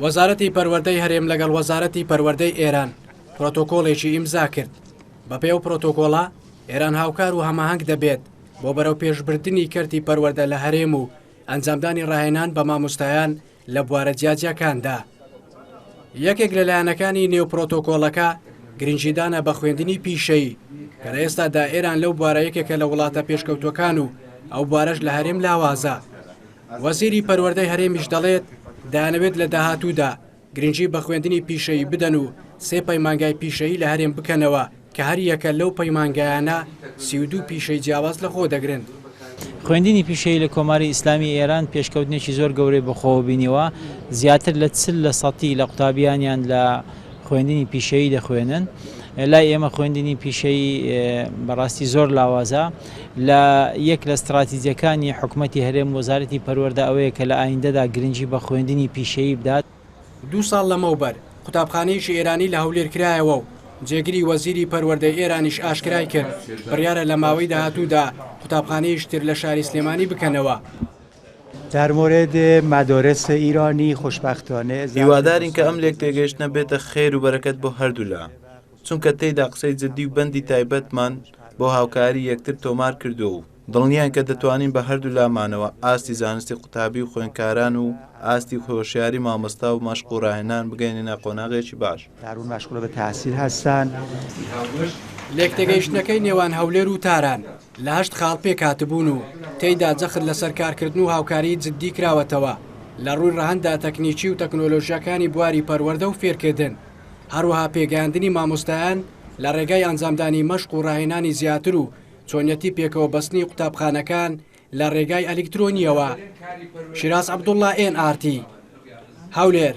وەزارەتی پەروەردەی هەرێم لەگەڵ وەزارەتی پەروەردەی ئێران پرۆتۆکۆڵێکی ئیمزا کرد. بەپێی ئەو پرۆتۆکۆڵە، ئێران هاوکار و هەماهەنگ دەبێت بۆ بەرەوپێشبردنی کەرتی پەروەردە لە هەرێم و ئەنجامدانی ڕاهێنان بە مامۆستایان لە بوارە جیاجیاکاندا. یەکێک لە لایەنەکانی نێو پرۆتۆکۆڵەکە گرنگیدانە بە خوێندنی پیشەیی، کە لە ئێستادا ئێران لەو بوارە یەکێکە لە وڵاتە پێشکەوتووەکان و ئەو بوارەش لە هەرێم لاوازە. وەزیری پەروەردەی هەرێمیش دەڵێت، دەیانەوێت لە داهاتوودا گرنگی بە خوێندنی پیشەیی بدەن و سێ پەیمانگای پیشەیی لە هەرێم بکەنەوە کە هەریەکە لەو پەیمانگایانە 32 پیشەی جیاواز لەخۆ دەگرن. خوێندنی پیشەیی لە کۆماری ئیسلامی ئێران پێشکەوتنێکی زۆر گەورەی بەخۆوە بینیوە، زیاتر لە 40 لە سەتی لە قوتابیانیان لە خوێندنی پیشەیی دەخوێنن. لای ئێمە خوێندنی پیشەیی بەڕاستی زۆر لاوازە. لە یەک لە ستراتیجەکانی حکومەتی هەرێم وەزارەتی پەروەردە ئەوەیە کە لە ئایندەدا گرنگی بە خوێندنی پیشەیی بدات. دوو ساڵ لەمەوبەر قوتابخانەیەکی ئێرانی لە هەولێر کرایەوە و جێگری وەزیری پەروەردەی ئێرانیش ئاشکرای کرد، بڕیارە لە ماوەی داهاتوودا قوتابخانەیەکی تر لە شاری سلێمانی بکەنەوە. در مورد مدارس ایرانی خوشبختانه هیوادارین کە ئەم لێکتێگەیشتنە بێتە خێر و بەرەکەت بۆ هەردوولا، چونکە تێیدا قسەی جددی و بەندی تایبەتمان بۆ هاوکاری یەکتر تۆمار کردووە و دڵنیاین کە دەتوانین بە هەردوولامانەوە ئاستی زانستی قوتابی و خوێندکاران و ئاستی هۆشیاری مامۆستا و مەشق و راهێنان بگەینینە قۆناغێکی باش. لێکتێگەیشتنەکەی نێوان هەولێر و تاران لە هەشت خاڵ پێکهاتبوون و تێیدا جەخت لەسەر کارکردن و هاوکاریی جددی کراوەتەوە لە ڕووی ڕەهەندە تەکنیکی و تەکنۆلۆژیاکانی بواری پەروەردە و فێرکردن، هەروەها پێگەیاندنی مامۆستایان لە ڕێگای ئەنجامدانی مەشق و ڕاهێنانی زیاتر و چۆنیەتی پێکەوە بەستنی قوتابخانەکان لە ڕێگای ئەلیکترۆنییەوە. شیراز عەبدوڵڵا، ئێن ئاڕ تی، هەولێر.